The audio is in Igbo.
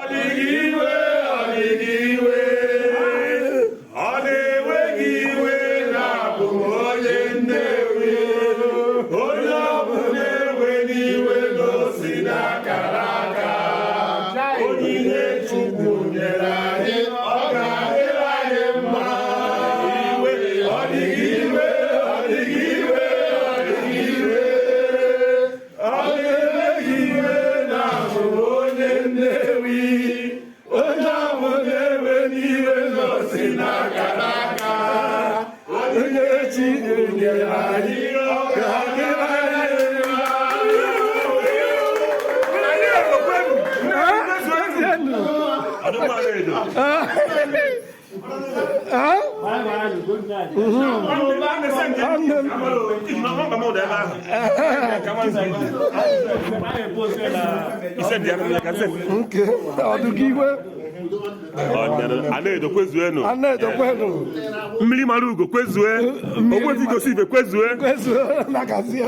Ọ dịghị iwe, ọ dịghị iwe, ọ na-ewe gị iwe na abụ m onye Nnewi. Onye ọbụla ewena iwe na o si n'akara aka. Onyinye Chukwu nyere anyị, ọ ga-adịrị anyị mma. Iwe, ọ dịghị iwe, ọ dịghị iwe, ọ dịghị iwe. Ọ na-ewe gị iwe na abụ m onye Nnewi. Onye ọbụla ewena iwe na o si n'akara aka. Onye Chukwu nyere anyị, ọ ga-adịrị anyị mma. Nke ọdụgị iwe. Anaedo kwezuenu. Anaedo kwenu. Mmiri mara ugo kwezue. Ogbuefi gosi ife kwezue. Kwezue na gazie.